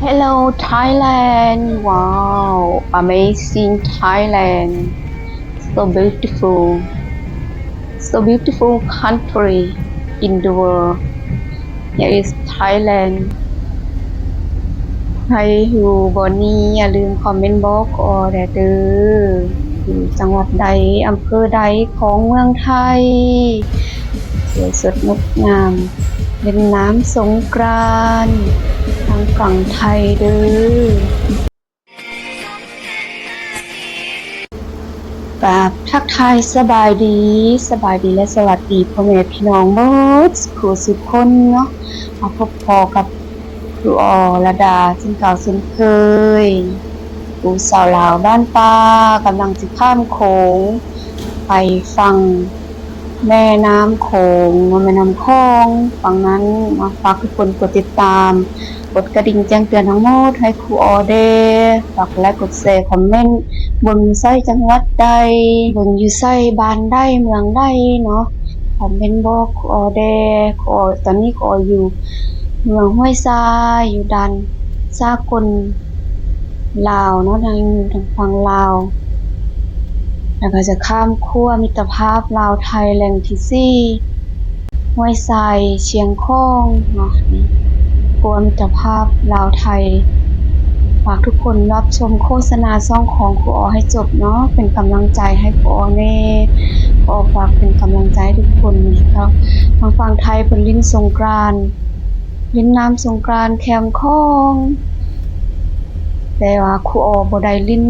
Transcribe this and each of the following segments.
Hello Thailand, wow, amazing Thailand, so beautiful, so beautiful country in the world. Here is Thailand. ໃຜຢູ່ບ່ອນນີ້ ຢ່າລືມຄອມເມັນບອກຂໍແດ່ເດີ ຢູ່ຈັງຫວັດໃດ ອຳເພີໃດຂອງເມືອງໄທ ສວຍສົດງົດງາມ ເຫຼັ້ນນ້ຳສົງການທາງຝັ່ງໄທເດີ. ກາບທັກທາຍສະບາຍດີ, ສະບາຍດີ ແລະ ສະຫວັດດີພໍ່ແມ່ພີ່ນ້ອງເບິດສູ່ຜູ້ສູ່ຄົນເນາະ, ມາພົບພໍ້ກັບ ຄູອໍລະດາເຊັ່ນເກົ່າເຊັ່ນເຄີຍ. ຄູສາວລາວບ້ານປ່າກຳລັງຊິຂ້າມໂຂງໄປຝັ່ງແມ່ນ້ຳໂຂງເນາະ, ແມ່ນ້ຳຂອງຝັ່ງນັ້ນເນາະ. ຝາກທຸກຄົນກົດຕິດຕາມ, ກົດກະດິ່ງແຈ້ງເຕືອນທັງໝົດໃຫ້ຄູອໍແດ່. ຝາກກົດໄລກົດແຊ ຄອມເມັນ ເບິ່ງຢູ່ໃສ ຈັງຫວັດໃດ, ເບິ່ງຢູ່ໃສ ບ້ານໃດ ເມືອງໃດເນາະ. ຄອມເມັນບອກຄູອໍແດ່. ຄູອໍ ຕອນນີ້ຄູອໍຢູ່ເມືອງຫ້ວຍຊາຍ ຢູ່ດ່ານສາກົນລາວເນາະ, ທາງ ທາງຝັ່ງລາວ, ແລ້ວກໍຈະຂ້າມຂົວມິດຕະພາບລາວໄທແຫຼ່ງທີສີ່ ຫ້ວຍຊາຍຊຽງຂອງເນາະ. ຂົວມິດຕະພາບລາວໄທ. ຝາກທຸກຄົນຮັບຊົມໂຄສະນາຊ່ອງຂອງຄູອໍໃຫ້ຈົບເນາະ, ເປັນກຳລັງໃຈໃຫ້ຄູອໍແດ່. ຂໍຝາກເປັນກຳລັງໃຈໃຫ້ທຸກຄົນ. ແລ້ວກໍທາງຝັ່ງໄທເພິ່ນຫຼິ້ນສົງການ, ຫຼິ້ນນ້ຳສົງການແຄມຂອງ, ແຕ່ວ່າຄູອໍບໍ່ໄດ້ຫຼິ້ນ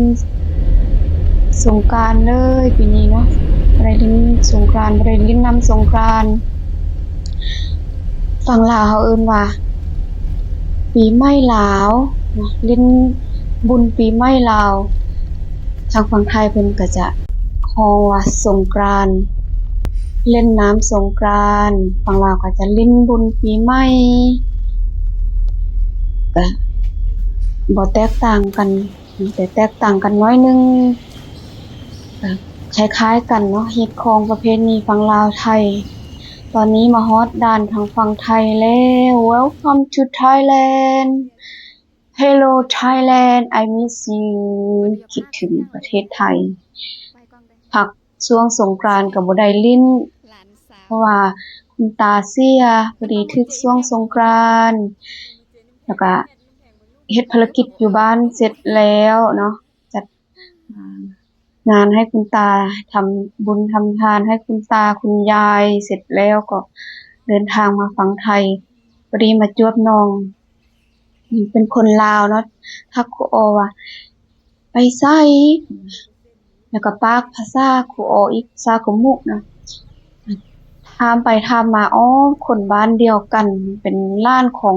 ສົງການເລີຍປີນີ້ເນາະ, ບໍ່ໄດ້ຫຼິ້ນສົງການ, ບໍ່ໄດ້ຫຼິ້ນນ້ຳສົງການ. ຝັ່ງລາວເຮົາເອີ້ນວ່າປີໃໝ່ລາວເນາະ, ຫຼິ້ນບຸນປີໃໝ່ລາວ. ທາງຝັ່ງໄທເພິ່ນກໍຈະຮ້ອງວ່າສົງການ, ຫຼິ້ນນ້ຳສົງການ. ຝັ່ງລາວກໍຈະຫຼິ້ນບຸນປີໃໝ່, ກໍບໍ່ແຕກຕ່າງກັນ, ແຕ່ແຕກຕ່າງກັນໜ້ອຍໜຶ່ງ, ກໍຄ້າຍໆກັນເນາະ, ຮີດຄອງປະເພນີຝັ່ງລາວໄທ. ຕອນນີ້ມາຮອດດ່ານທາງຝັ່ງໄທແລ້ວ. Welcome to Thailand. Hello Thailand, I miss you. ຄິດເຖິງປະເທດໄທ. ພັກຊ່ວງສົງການກໍບໍ່ໄດ້ຫຼິ້ນ, ເພາະວ່າຄຸນຕາເສຍ, ພໍດີຖືກຊ່ວງສົງການ, ແລ້ວກະເຮັດພາລະກິດຢູ່ບ້ານເສັດແລ້ວເນາະ, ຈັດ ອ່າ ງານໃຫ້ຄຸນຕາ, ທຳບຸນທຳທານໃຫ້ຄຸນຕາຄຸນຍາຍເສັດແລ້ວ ກໍເດີນທາງມາຝັ່ງໄທ. ພໍດີມາຈວບນ້ອງເປັນຄົນລາວເນາະ, ທັກຄູອໍວ່າ ໄປໃສ? ແລ້ວກໍປາກພາສາຄູອໍອີກ, ພາສາຂຸມຸນະ. ຖາມໄປຖາມມາ, ອໍ ຄົນບ້ານດຽວກັນ, ເປັນຫຼານຂອງ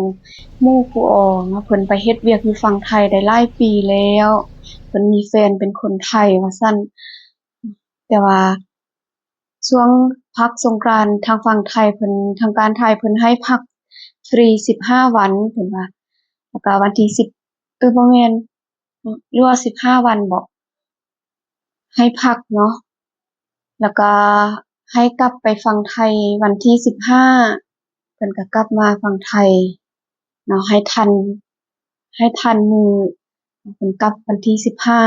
ໝູ່ຄູອໍເນາະ, ເພິ່ນໄປເຮັດວຽກຢູ່ຝັ່ງໄທໄດ້ຫຼາຍປີແລ້ວ, ເພິ່ນມີແຟນເປັນຄົນໄທວ່າຊັ້ນ. ແຕ່ວ່າຊ່ວງພັກສົງການ ທາງຝັ່ງໄທເພິ່ນ, ທາງການໄທເພິ່ນໃຫ້ພັກຟຣີສິບຫ້າວັນ ເພິ່ນວ່າ, ແລ້ວກໍວັນທີສິບ ເອີ ບໍ່ແມ່ນ ຫຼືວ່າສິບຫ້າວັນບໍ ໃຫ້ພັກເນາະ, ແລ້ວກໍໃຫ້ກັບໄປຝັ່ງໄທວັນທີສິບຫ້າ, ເພິ່ນກໍກັບມາຝັ່ງໄທເນາະ, ໃຫ້ທັນ, ໃຫ້ທັນມື້, ເພິ່ນກັບວັນທີສິບຫ້າ.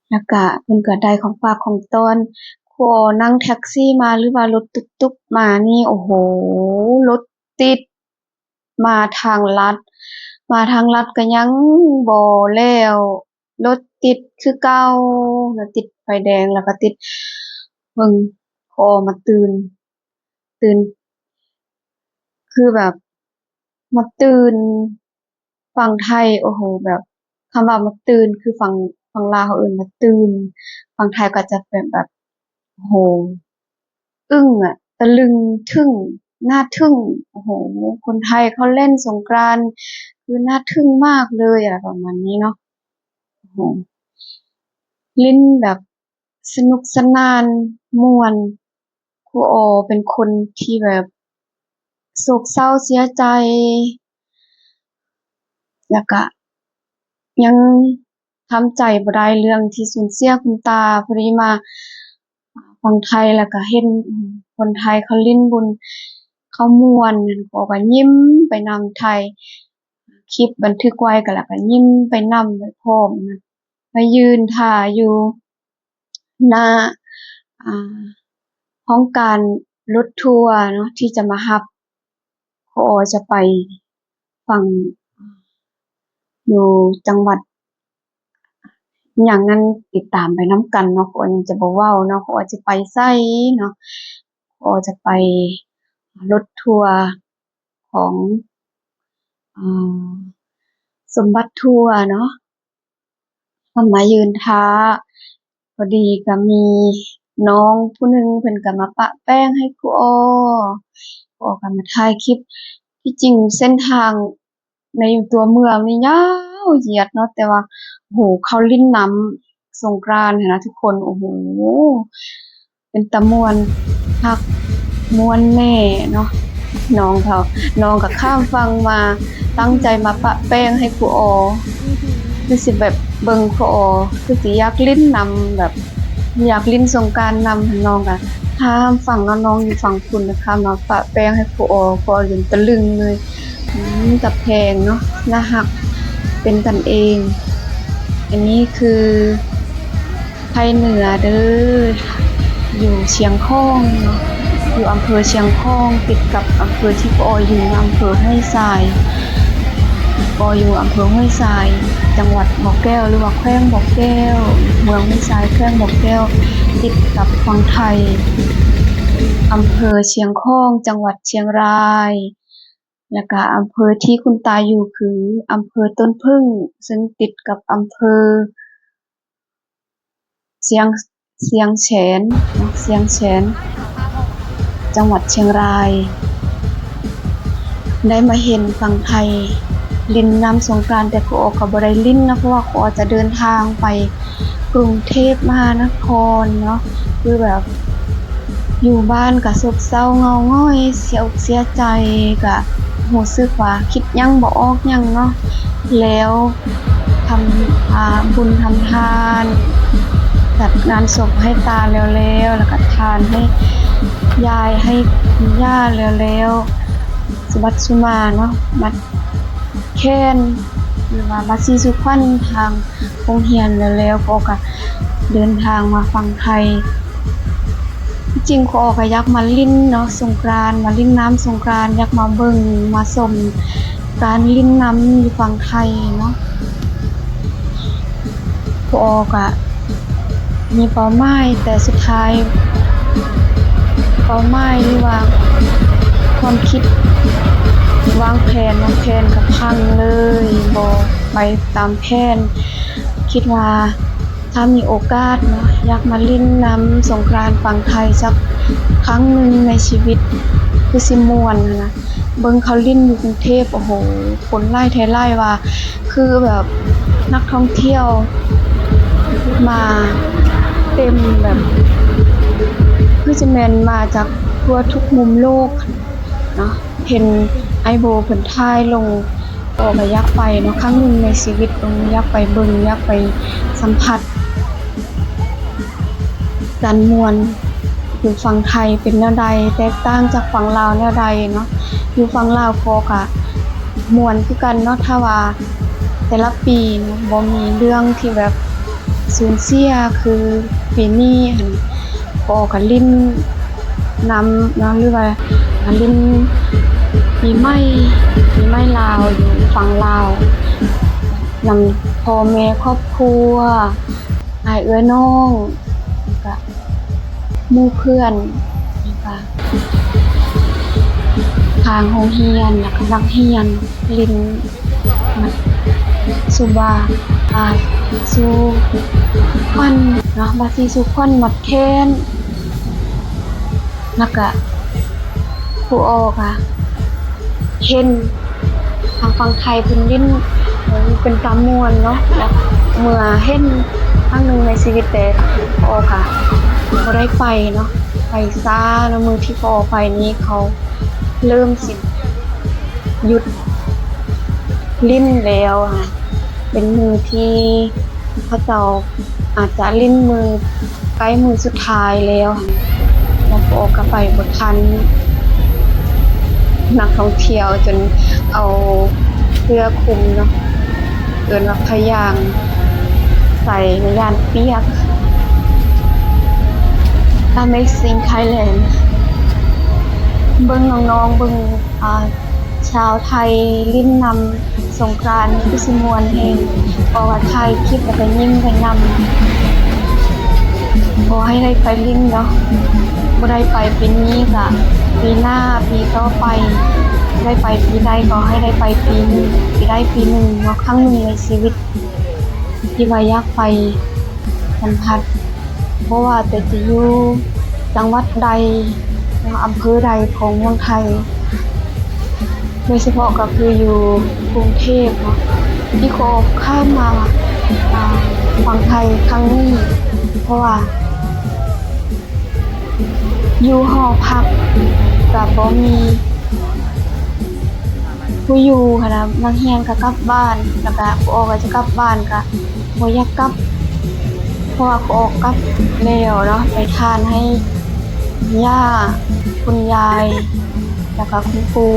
ແລ້ວກະເພິ່ນກະໄດ້ຂອງຝາກຂອງຕ້ອນ. ຄູອໍນັ່ງແທັກຊີມາ ຫຼືວ່າລົດຕຸກຕຸກມານີ້ ໂອ້ໂຫ ລົດຕິດ, ມາທາງລັດ, ມາທາງລັດກະຍັງບໍ່ແລ້ວ, ລົດຕິດຄືເກົ່າ, ລົດຕິດໄຟແດງ ແລ້ວກະຕິດ. ເບິ່ງ ຂໍມາຕື່ນ, ຕື່ນ ຄືແບບມາຕື່ນ ຝັ່ງໄທ ໂອ້ໂຫ ແບບ ຄຳວ່າມາຕື່ນ ຄືຝັ່ງ ຝັ່ງລາວເຮົາເອີ້ນວ່າຕື່ນ, ຝັ່ງໄທກໍຈະເປັນແບບ ໂອ້ໂຫ ອຶ້ງອະ ຕະລຶງ ທຶ້ງ ໜ້າທຶ້ງ ໂອ້ໂຫ ຄົນໄທເຂົາຫຼິ້ນສົງການຄືໜ້າທຶ້ງມາກເລີຍ ອະໄລປະມານນີ້ເນາະ. ໂອ້ໂຫ ຫຼິ້ນແບບ ສະໜຸກສະໜານ ມ່ວນ. ຄູອໍເປັນຄົນທີ່ແບບໂສກເສົ້າເສຍໃຈ ແລ້ວກະຍັງທຳໃຈບໍ່ໄດ້ເລື່ອງທີ່ສູນເສຍຄຸນຕາ. ພໍດີມາຝັ່ງໄທ ແລ້ວກະເຫັນຄົນໄທເຂົາຫຼິ້ນບຸນ ເຂົາມ່ວນ, ເຂົາກະຍິ້ມໄປນຳໄທ. ຄລິບບັນທຶກໄວ້ ກໍແລ້ວກໍຍິ້ມໄປນຳໄປພ້ອມນະ ມາຢືນຖ້າຢູ່ໜ້າ ອ່າ ຫ້ອງການລົດທົວເນາະ ທີ່ຈະມາຮັບ ຄອ ຈະໄປຝັ່ງ ຢູ່ຈັງຫວັດຫຍັງນັ້ນ ຕິດຕາມໄປນຳກັນເນາະ. ຄອ ຍັງຈະບໍ່ເວົ້າເນາະ ຄອ ຈະໄປໃສເນາະ. ຄອ ຈະໄປລົດທົວຂອງ ອ່າ ສົມບັດທົວເນາະ. ກໍມາຢືນຖ້າ ພໍດີກໍມີນ້ອງຜູ້ໜຶ່ງ ເພິ່ນກໍມາປະແປ້ງໃຫ້ຄູອໍ ຄູອໍກໍມາຖ່າຍຄລິບ. ທີ່ຈິງເສັ້ນທາງໃນຕົວເມືອງນີ້ຍາວຢຽດເນາະ ແຕ່ວ່າ ໂອ້ໂຫ ເຂົ້າຫຼິ້ນນ້ຳສົງການຫັ້ນນະທຸກຄົນ ໂອ້ໂຫ ເປັນຕາມ່ວນຄັກມ່ວນແນ່ເນາະ. ນ້ອງເຂົາ ນ້ອງກໍຂ້າມຝັ່ງມາ ຕັ້ງໃຈມາປະແປ້ງໃຫ້ຄູອໍ ຄືຊິແບບເບິ່ງຄູອໍ ຄືຊິຢາກຫຼິ້ນນຳ ແບບຢາກຫຼິ້ນສົງການນຳ. ນ້ອງກໍຂ້າມຝັ່ງເນາະ ນ້ອງຢູ່ຝັ່ງພຸ້ນ ແລ້ວຂ້າມມາປະແປ້ງໃຫ້ຄູອໍ ຄູອໍຈົນຕະລຶງເລີຍ. ອືມ ຕາແພງເນາະ ໜ້າຮັກ ເປັນກັນເອງ. ອັນນີ້ຄືໄພເໜືອເດີ ຢູ່ຊຽງຂອງເນາະ ຢູ່ອຳເພີຊຽງຂອງ ຕິດກັບອຳເພີທີ່ພໍ່ຢູ່ ອຳເພີຫ້ວຍຊາຍ ພໍ່ຢູ່ອຳເພີຫ້ວຍຊາຍ ຈັງຫວັດບໍ່ແກ້ວ ຫຼືວ່າແຂວງບໍ່ແກ້ວ ເມືອງຫ້ວຍຊາຍ ແຂວງບໍ່ແກ້ວ ຕິດກັບຝັ່ງໄທ ອຳເພີຊຽງຂອງ ຈັງຫວັດຊຽງລາຍ. ແລ້ວກະອຳເພີທີ່ຄຸນຕາຢູ່ຄືອຳເພີຕົ້ນເຜິ້ງ ເຊິ່ງຕິດກັບອຳເພີຊຽງ ຊຽງແສນເນາະ ຊຽງແສນ ຈັງຫວັດຊຽງລາຍ. ໄດ້ມາເຫັນຝັ່ງໄທຫຼິ້ນນ້ຳສົງການ ແຕ່ຄູອໍກໍບໍ່ໄດ້ຫຼິ້ນເນາະ ເພາະວ່າຄູອໍຈະເດີນທາງໄປ ກຸງເທບມະຫານະຄອນເນາະ ຄືແບບຢູ່ບ້ານກະໂສກເສົ້າເງົາຫງອຍ ເສຍອົກເສຍໃຈ ກະຮູ້ສຶກວ່າຄິດຫຍັງບໍ່ອອກຫຍັງເນາະ. ແລ້ວທຳ ອ່າ ບຸນທຳທານ ຈັດງານສົບໃຫ້ຕາແລ້ວໆ ແລ້ວກະທານໃຫ້ຍາຍ ໃຫ້ຄຸນຍ່າແລ້ວໆ ສະບັດສຸມາເນາະ ມັດ ແຂນ ຫຼືວ່າບາສີສູ່ຂວັນທາງໂຮງຮຽນແລ້ວໆ ກໍ ກໍເດີນທາງມາຝັ່ງໄທ. ທີ່ຈິງກໍ ກໍຢາກມາຫຼິ້ນເນາະ ສົງການ ມາຫຼິ້ນນ້ຳສົງການ ຢາກມາເບິ່ງມາຊົມການຫຼິ້ນນ້ຳຢູ່ຝັ່ງໄທເນາະ. ກໍ ກໍ ມີເປົ້າໝາຍ ແຕ່ສຸດທ້າຍເປົ້າໝາຍ ຫຼືວ່າຄວາມຄິດວາງແຜນ ວາງແຜນກໍພັງເລີຍ ບໍ່ໄປຕາມແຜນ. ຄິດວ່າຖ້າມີໂອກາດເນາະ ຢາກມາຫຼິ້ນນ້ຳສົງການຝັ່ງໄທສັກຄັ້ງໜຶ່ງໃນຊີວິດ ຄືຊິມ່ວນຫັ້ນນະ. ເບິ່ງເຂົາຫຼິ້ນຢູ່ກຸງເທບ ໂອ້ໂຫ ຄົນຫຼາຍແທ້ຫຼາຍວ່າ ຄືແບບນັກທ່ອງທ່ຽວມາເຕັມ ແບບຄືຈະແມ່ນມາຈາກທົ່ວທຸກມຸມໂລກເນາະ. ເຫັນອ້າຍໂບເພິ່ນຖ່າຍລົງ ກໍ ກໍຢາກໄປເນາະ ຄັ້ງໜຶ່ງໃນຊີວິດ ຕ້ອງຢາກໄປເບິ່ງ ຢາກໄປສຳຜັດ ການມ່ວນຢູ່ຝັ່ງໄທເປັນແນວໃດ ແຕກຕ່າງຈາກຝັ່ງລາວແນວໃດເນາະ. ຢູ່ຝັ່ງລາວກໍ ກໍມ່ວນຄືກັນເນາະ ຖ້າວ່າແຕ່ລະປີເນາະ ບໍ່ມີເລື່ອງທີ່ແບບສູນເສຍຄືປີນີ້ຫັ້ນ ກໍ ກໍຫຼິ້ນນຳເນາະ ຫຼືວ່າຫຼິ້ນປີໃໝ່ ປີໃໝ່ລາວຢູ່ຝັ່ງລາວ ນຳພໍ່ແມ່ຄອບຄົວ ອ້າຍເອື້ອຍນ້ອງ ແລ້ວກະໝູ່ເພື່ອນ ແລ້ວກະທາງໂຮງຮຽນ ແລ້ວກະນັກຮຽນຫຼິ້ນ ສຸບາ ບາສີສູ່ຂວັນເນາະ ບາສີສູ່ຂວັນ ມັດແຂນ ແລ້ວກະຄູອໍກະເຫັນ ທາງຝັ່ງໄທເພິ່ນຫຼິ້ນ ເອີ ເປັນຕາມ່ວນເນາະ ແລະ ເມື່ອເຫັນຄັ້ງໜຶ່ງໃນຊີວິດ ແຕ່ພໍ່ກະບໍ່ໄດ້ໄປເນາະ ໄປຊ້າເນາະ. ມື້ທີ່ພໍ່ໄປນີ້ ເຂົາເລີ່ມຊິຢຸດຫຼິ້ນແລ້ວ ເປັນມື້ທີ່ເຂົາເຈົ້າອາດຈະຫຼິ້ນມື້ ໃກ້ມື້ສຸດທ້າຍແລ້ວ ແລ້ວພໍ່ກໍໄປບໍ່ທັນ ນັກທ່ອງທ່ຽວຈົນເອົາ ເສື້ອຄຸມເນາະ ເອີ້ນວ່າຜ້າຢາງໃສ່ ແລະ ຢ້ານປຽກ. Amazing Thailand ເບິ່ງນ້ອງໆ ເບິ່ງ ອ່າ ຊາວໄທຫຼິ້ນນ້ຳສົງການ ຄືຊິມ່ວນແຮງ ເພາະວ່າຖ່າຍຄລິບແລ້ວກໍຍິ້ມໄປນຳ. ຂໍໃຫ້ໄດ້ໄປຫຼິ້ນເນາະ ບໍ່ໄດ້ໄປປີນີ້ກະປີໜ້າ ປີຕໍ່ໄປ ໄດ້ໄປປີໃດກໍໃຫ້ໄດ້ໄປປີໜຶ່ງ ປີໃດປີໜຶ່ງເນາະ ຄັ້ງໜຶ່ງໃນຊີວິດ ທີ່ວ່າຢາກໄປ ສັມຜັດ ບໍ່ວ່າແຕ່ຈະຢູ່ຈັງຫວັດໃດ ເນາະ ອຳເພີໃດຂອງເມືອງໄທ ໂດຍສະເພາະກໍຄືຢູ່ກຸງເທບເນາະ ທີ່ຂໍຂ້າມມາ ອ່າ ຝັ່ງໄທຄັ້ງນີ້ ເພາະວ່າ ຢູ່ຫໍພັກກໍບໍ່ມີຜູ້ຢູ່ຫັ້ນນະ ນັກຮຽນກໍກັບບ້ານ ແລ້ວກໍຄູອອກກໍຈະກັບບ້ານ ກໍບໍ່ຢາກກັບ ເພາະວ່າຄູອອກກັບແລ້ວເນາະ ໄປທານໃຫ້ຍ່າ ຄຸນຍາຍ ແລ້ວກໍຄຸນປູ່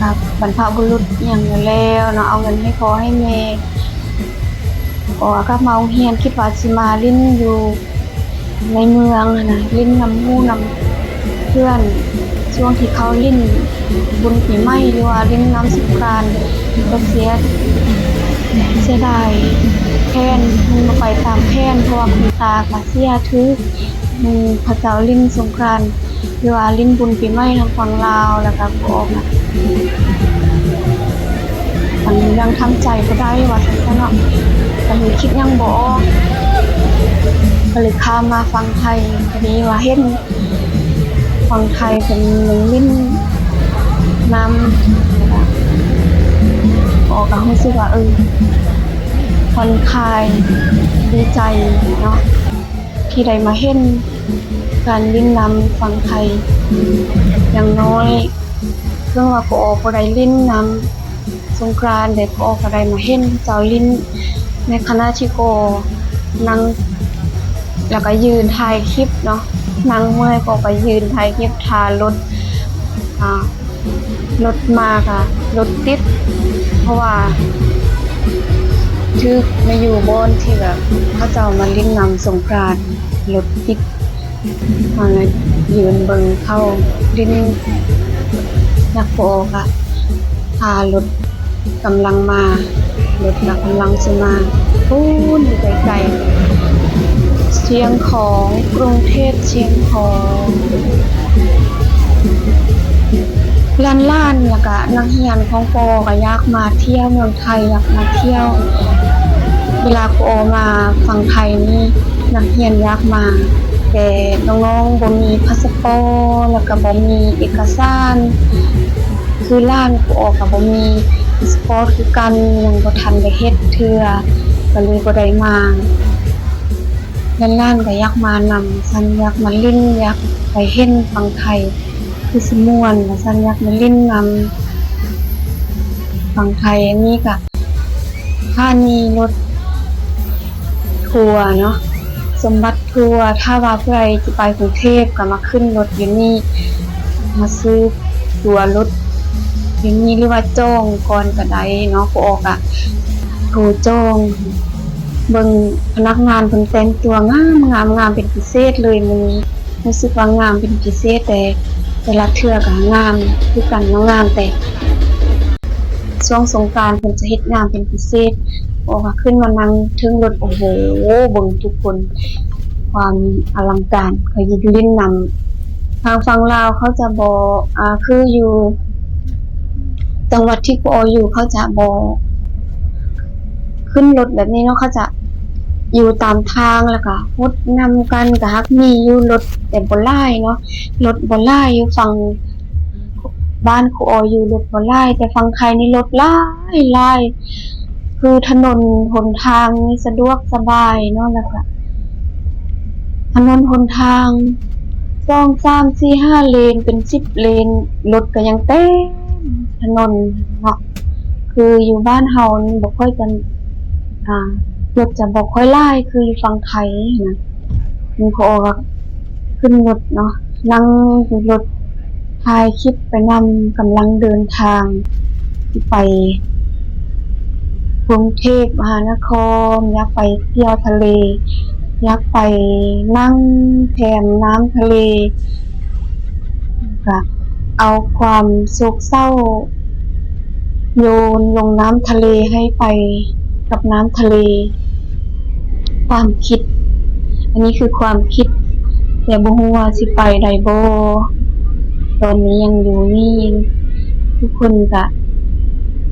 ກັບບັນພະບຸລຸດຫຍັງແລ້ວເນາະ ເອົາເງິນໃຫ້ພໍ່ໃຫ້ແມ່ ພໍກັບມາໂຮງຮຽນ ຄິດວ່າຊິມາຫຼິ້ນຢູ່ໃນເມືອງຫັ້ນນະ ຫຼິ້ນນຳໝູ່ນຳເພື່ອນ ຊ່ວງທີ່ເຂົາຫຼິ້ນບຸນປີໃໝ່ ຫຼືວ່າຫຼິ້ນນຳສົງການ ກໍເສຍ ເສຍດາຍແຜນ ມັນບໍ່ໄປຕາມແຜນ ເພາະວ່າຄຸນຕາກໍເສຍຖືກ ໝູ່ເຂົາເຈົ້າຫຼິ້ນສົງການ ຫຼືວ່າຫຼິ້ນບຸນປີໃໝ່ທາງຝັ່ງລາວ ແລ້ວກໍບໍ່ອອກ ມັນຍັງທຳໃຈບໍ່ໄດ້ວ່າຊັ້ນຊະເນາະ ກໍເລີຍຄິດຫຍັງບໍ່ອອກ ກໍເລີຍຂ້າມມາຝັ່ງໄທ ພໍດີວ່າເຫັນຝັ່ງໄທເພິ່ນຍັງຫຼິ້ນນ້ຳ ອອກກໍຮູ້ສຶກວ່າ ເອີ ຜ່ອນຄາຍ ດີໃຈເນາະ ທີ່ໄດ້ມາເຫັນການຫຼິ້ນນ້ຳຝັ່ງໄທ ຢ່າງນ້ອຍເຖິງວ່າກະອອກບໍ່ໄດ້ຫຼິ້ນນ້ຳສົງການ ແຕ່ກະອອກກໍໄດ້ມາເຫັນເຂົາເຈົ້າຫຼິ້ນ ໃນຂະນະທີ່ກະນັ່ງ ແລ້ວກະຢືນຖ່າຍຄລິບເນາະ ນັ່ງເມື່ອຍກະໄປຢືນຖ່າຍຄລິບຖ້າລົດ ອ່າ ລົດມາກະລົດຕິດ ເພາະວ່າຖືກມາຢູ່ບ່ອນທີ່ແບບເຂົາເຈົ້າມາຫຼິ້ນນ້ຳສົງການ ລົດຕິດ ມາຢືນເບິ່ງເຂົາຫຼິ້ນ ແລ້ວກະຖ້າລົດ ກຳລັງມາ ລົດກະກຳລັງຊິມາ ພຸ້ນຢູ່ໄກໆ ຊຽງຂອງ ກຸງເທບຊຽງຂອງ ຫຼານໆ ແລ້ວກະນັກຮຽນຂອງປໍກະຢາກມາທ່ຽວເມືອງໄທ ຢາກມາທ່ຽວ ເວລາກະອອກມາຝັ່ງໄທນີ້ ນັກຮຽນຢາກມາ ແຕ່ນ້ອງໆບໍ່ມີພາສະປໍ ແລ້ວກະບໍ່ມີເອກະສານ ຄືຫຼານກະອອກກະບໍ່ມີພາສະປອດຄືກັນ ຍັງບໍ່ທັນໄດ້ເຮັດເທື່ອ ກະເລີຍບໍ່ໄດ້ມາ ຫຼານໆກະຢາກມານຳ ວ່າຊັ້ນ ຢາກມາຫຼິ້ນ ຢາກໄປເຫັນຝັ່ງໄທ ຄືຊິມ່ວນ ວ່າຊັ້ນ ຢາກມາຫຼິ້ນນຳຝັ່ງໄທ ອັນນີ້ກະ ສະຖານີລົດທົວເນາະ ສົມບັດທົວ ຖ້າວ່າຜູ້ໃດຈະໄປກຸງເທບກະມາຂຶ້ນລົດຢູ່ນີ້ ມາຊື້ຕົ໋ວລົດຢູ່ນີ້ ຫຼືວ່າຈອງກ່ອນກະໄດ້ເນາະ ກະອອກກະໂທຈອງ ເບິ່ງພະນັກງານເພິ່ນແຕ່ງຕົວງາມໆ ງາມເປັນພິເສດເລີຍມື້ນີ້ ຮູ້ສຶກວ່າງາມເປັນພິເສດ ແຕ່ແຕ່ລະເທື່ອກະງາມຄືກັນເນາະ ງາມແຕ່ ຊ່ວງສົງການເພິ່ນຈະເຮັດງາມເປັນພິເສດ ອອກມາຂຶ້ນມານັ່ງເທິງລົດ ໂອ້ໂຫ ເບິ່ງທຸກຄົນ ຄວາມອະລັງການ ຂ້ອຍຢູ່ຫຼິ້ນນຳ ທາງຝັ່ງລາວເຂົາຈະບໍ່ ອາ ຄືຢູ່ຈັງຫວັດທີ່ພວກເຮົາຢູ່ ເຂົາຈະບໍ່ຂຶ້ນລົດແບບນີ້ເນາະ ເຂົາຈະຢູ່ຕາມທາງ ແລ້ວກະຫົດນຳກັນ ກະຫາກມີຢູ່ລົດ ແຕ່ບໍ່ຫຼາຍເນາະ ລົດບໍ່ຫຼາຍ ຢູ່ຝັ່ງ ບ້ານຄູອອຍຢູ່ລົດບໍ່ຫຼາຍ ແຕ່ຝັ່ງໄທນີ້ລົດຫຼາຍໆ ຄືຖະໜົນຫົນທາງນີ້ສະດວກສະບາຍເນາະ ແລ້ວກະຖະໜົນຫົນທາງ ສອງ ສາມ ສີ່ ຫ້າ ເລນ ເປັນສິບເລນ ລົດກະຍັງເຕັມຖະໜົນເນາະ ຄືຢູ່ບ້ານເຮົານີ້ບໍ່ຄ່ອຍຈະ ອາ ລົດຈະບໍ່ຄ່ອຍຫຼາຍຄືຢູ່ຝັ່ງໄທຫັ້ນນະ ມັນກະອອກ ຂຶ້ນລົດເນາະ ນັ່ງຢູ່ລົດ ຖ່າຍຄລິບໄປນຳ ກຳລັງເດີນທາງ ຊິໄປກຸງເທບມະຫານະຄອນ, ຢາກໄປທ່ຽວທະເລ, ຢາກໄປນັ່ງແຄມນ້ຳທະເລ, ກະເອົາຄວາມໂສກເສົ້າໂຍນລົງນ້ຳທະເລ, ໃຫ້ໄປກັບນ້ຳທະເລ. ຄວາມຄິດ, ອັນນີ້ຄືຄວາມຄິດ, ແຕ່ບໍ່ຮູ້ວ່າຊິໄປໄດ້ບໍ່. ຕອນນີ້ຍັງຢູ່ນີ້, ທຸກຄົນກະ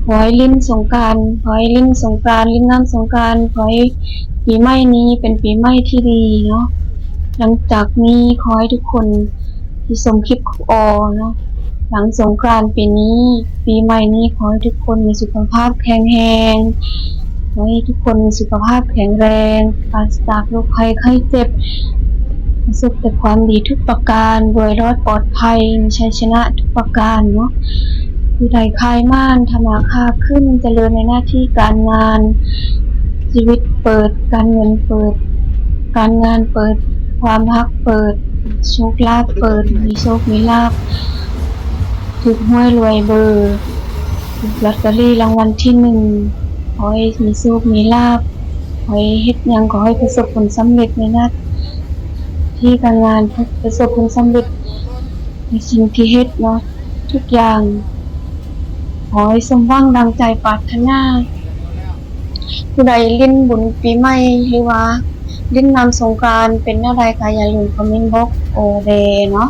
ຂໍໃຫ້ຫຼິ້ນສົງການ, ຂໍໃຫ້ຫຼິ້ນສົງການ, ຫຼິ້ນນ້ຳສົງການ, ຂໍໃຫ້ປີໃໝ່ນີ້ເປັນປີໃໝ່ທີ່ດີເນາະ. ຫຼັງຈາກນີ້ຂໍໃຫ້ທຸກຄົນ ທີ່ຊົມຄລິບຂອງອອເນາະ, ຫຼັງສົງການປີນີ້, ປີໃໝ່ນີ້ ຂໍໃຫ້ທຸກຄົນມີສຸຂະພາບແຂງແຮງ, ຂໍໃຫ້ທຸກຄົນມີສຸຂະພາບແຂງແຮງ, ປາສະຈາກໂລກໄຂ້ໄຂ້ເຈັບ, ປະສົບແຕ່ຄວາມດີທຸກປະການ, ລວຍລອດປອດໄພ, ມີໄຊຊະນະທຸກປະການເນາະ. ຜູ້ໃດຂາຍໝານ, ທຳມາຄ້າຂຶ້ນ, ຈະເລີນໃນໜ້າທີ່ການງານ, ຊີວິດເປີດ, ການເງິນເປີດ, ການງານເປີດ, ຄວາມຮັກເປີດ, ໂຊກລາບເປີດ, ມີໂຊກມີລາບ, ຖືກຫວຍລວຍເບີ, ຖືກລອດເຕີຣີລາງວັນທີໜຶ່ງ, ຂໍໃຫ້ມີໂຊກມີລາບ, ຂໍໃຫ້ເຮັດຫຍັງ ຂໍໃຫ້ປະສົບຜົນສຳເລັດໃນໜ້າທີ່ການງານ, ປະສົບຜົນສຳເລັດໃນສິ່ງທີ່ເຮັດເນາະ, ທຸກຢ່າງ ຂໍໃຫ້ສົມຫວັງດັ່ງໃຈປາດຖະໜາ. ຜູ້ໃດຫຼິ້ນບຸນປີໃໝ່ ຫຼືວ່າຫຼິ້ນນ້ຳສົງການເປັນແນວໃດ ກະຢ່າລືມຄອມເມັນບອກອອແດ່ເນາະ.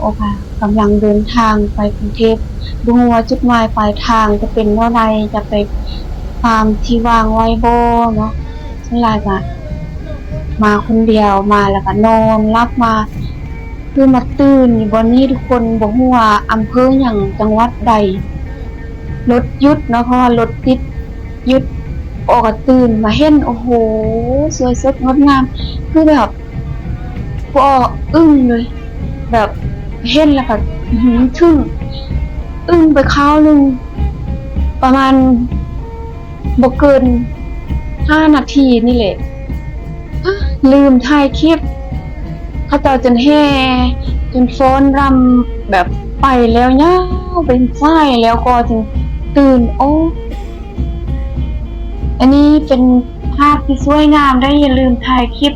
ອອກະກຳລັງເດີນທາງໄປກຸງເທບ, ບໍ່ຮູ້ວ່າຈຸດໝາຍປາຍທາງຈະເປັນແນວໃດ, ຈະໄປຕາມທີ່ວາງໄວ້ບໍ່ເນາະ. ສ່ວນຫຼາຍກະມາຄົນດຽວ, ມາແລ້ວກະນອນຫຼັບມາ, ຄືມາຕື່ນຢູ່ບ່ອນນີ້ທຸກຄົນ, ບໍ່ຮູ້ວ່າອຳເພີຫຍັງ ຈັງຫວັດໃດ. ລົດຢຸດເນາະ, ເພາະວ່າລົດຕິດຢຸດ, ອອກກະຕື່ນມາເຫັນ, ໂອ້ໂຫ ສວຍສົດງົດງາມ, ຄືແບບ ພໍອອອຶ້ງເລີຍ, ແບບເຫັນແລ້ວກະ ອືຫື ທຶ້ງ, ອຶ້ງໄປຄາວໜຶ່ງ ປະມານບໍ່ເກີນຫ້ານາທີນີ້ແຫຼະ. ລືມຖ່າຍຄລິບ, ເຂົາເຈົ້າຈົນແຫ່ ຈົນຟ້ອນລຳ ແບບໄປແລ້ວຍາວເປັນສາຍແລ້ວກໍຈຶ່ງຕື່ນ. ໂອ້ ອັນນີ້ເປັນພາບທີ່ສວຍງາມໄດ໋, ຢ່າລືມຖ່າຍຄລິບ,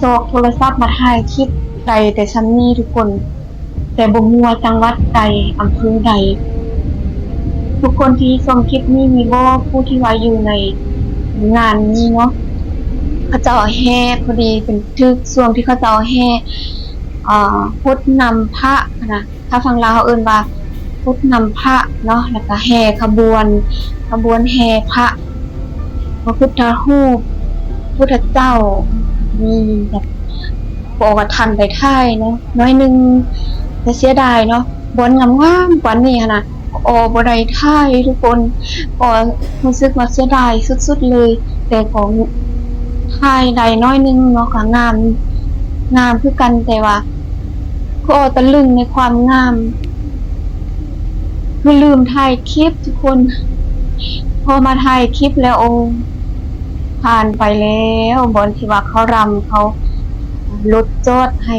ຊອກໂທລະສັບມາຖ່າຍຄລິບໄດ້ແຕ່ຊ່ຳນີ້ທຸກຄົນ. ແຕ່ບໍ່ຮູ້ວ່າຈັງຫວັດໃດ, ອຳເພີໃດ. ທຸກຄົນທີ່ຊົມຄລິບນີ້ ມີບໍ່ຜູ້ທີ່ວ່າຢູ່ໃນງານນີ້ເນາະ? ເຂົາເຈົ້າແຫ່ພໍດີເປັນຖືກຊ່ວງທີ່ເຂົາເຈົ້າແຫ່ ອ່າ ຫົດນ້ຳພະຫັ້ນນະ, ຖ້າຝັ່ງລາວເຮົາເອີ້ນວ່າຫົດນ້ຳພະເນາະ, ແລ້ວກະແຫ່ຂະບວນ, ຂະບວນແຫ່ພະ ພະພຸດທະຮູບ, ພຸດທະເຈົ້າ, ມີແບບ ພໍກະທັນໄດ້ຖ່າຍເນາະ ໜ້ອຍໜຶ່ງ, ແຕ່ເສຍດາຍເນາະ, ບ່ອນງາມໆ ກວ່ານີ້ຫັ້ນນະ ອໍ ບໍ່ໄດ້ຖ່າຍທຸກຄົນ, ອໍ ຮູ້ສຶກວ່າເສຍດາຍສຸດໆເລີຍ, ແຕ່ກໍຖ່າຍໄດ້ໜ້ອຍໜຶ່ງເນາະ, ກະງາມ, ງາມຄືກັນ, ແຕ່ວ່າ ຄືອໍຕະລຶງໃນຄວາມງາມ, ຄືລືມຖ່າຍຄລິບທຸກຄົນ. ພໍມາຖ່າຍຄລິບແລ້ວ ໂອ້ ຜ່ານໄປແລ້ວ, ບ່ອນທີ່ວ່າເຂົາລຳ ເຂົາລົດຈອດໃຫ້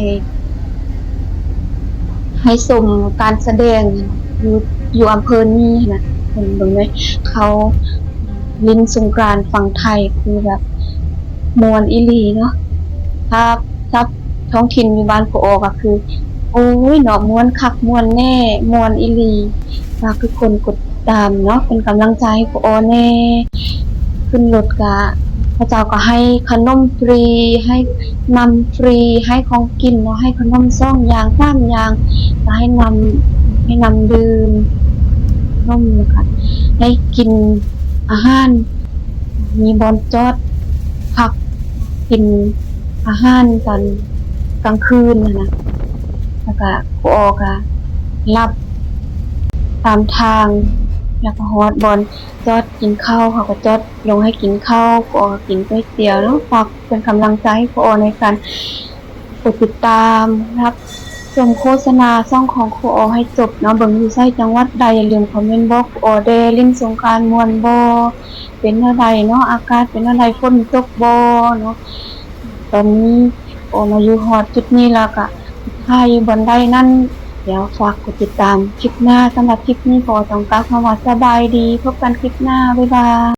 ໃຫ້ຊົມການສະແດງຢູ່ ຢູ່ອຳເພີນີ້ນະ, ເພິ່ນເບິ່ງເລີຍ, ເຂົາຫຼິ້ນສົງການຝັ່ງໄທ ຄືແບບມ່ວນອີ່ຫຼີເນາະ. ຖ້າ ສັບທ້ອງຖິ່ນຢູ່ບ້ານຂອງອອກະຄື ໂອ້ຍເນາະ ມ່ວນຄັກມ່ວນແນ່ ມ່ວນອີ່ຫຼີ. ຝາກທຸກຄົນກົດຕິດຕາມເນາະ ເປັນກຳລັງໃຈໃຫ້ຂອງອອແນ່. ຂຶ້ນລົດກະ ເຂົາເຈົ້າກະໃຫ້ຂະໜົມຟຣີ ໃຫ້ນ້ຳຟຣີ ໃຫ້ຂອງກິນເນາະ, ໃຫ້ຂະໜົມສອງຢ່າງສາມຢ່າງ ກະໃຫ້ນ້ຳ ໃຫ້ນ້ຳດື່ມ ຂະໜົມ ແລ້ວກະໃຫ້ກິນອາຫານ ມີບ່ອນຈອດພັກກິນອາຫານຕອນກາງຄືນຫັ້ນນະ. ແລ້ວກະຂອງອອກະຫຼັບຕາມທາງ ແລ້ວກະຮອດບ່ອນຈອດກິນເຂົ້າ ເຂົາກະຈອດລົງໃຫ້ກິນເຂົ້າ, ຂອງອອກະກິນກ໋ວຍຕຽວເນາະ. ຝາກເປັນກຳລັງໃຈໃຫ້ຂອງອອໃນການ ກົດຕິດຕາມ ຮັບຊົມໂຄສະນາຊ່ອງຂອງຂອງອອໃຫ້ຈົບເນາະ. ເບິ່ງຢູ່ໃສ ຈັງຫວັດໃດ ຢ່າລືມຄອມເມັນບອກຂອງອອແດ່. ຫຼິ້ນສົງການມ່ວນບໍ່? ເປັນແນວໃດເນາະ? ອາກາດເປັນແນວໃດ? ຝົນຕົກບໍ່ເນາະ? ຕອນນີ້ຂອງອອມາຢູ່ຮອດຈຸດນີ້ແລ້ວກະ ຖ້າຢູ່ບ່ອນໃດນັ້ນ ແລ້ວຝາກກົດຕິດຕາມຄລິບໜ້າ. ສຳລັບຄລິບນີ້ກໍຕ້ອງກ່າວຄຳວ່າສະບາຍດີ, ພົບກັນຄລິບໜ້າ, ບາຍບາຍ.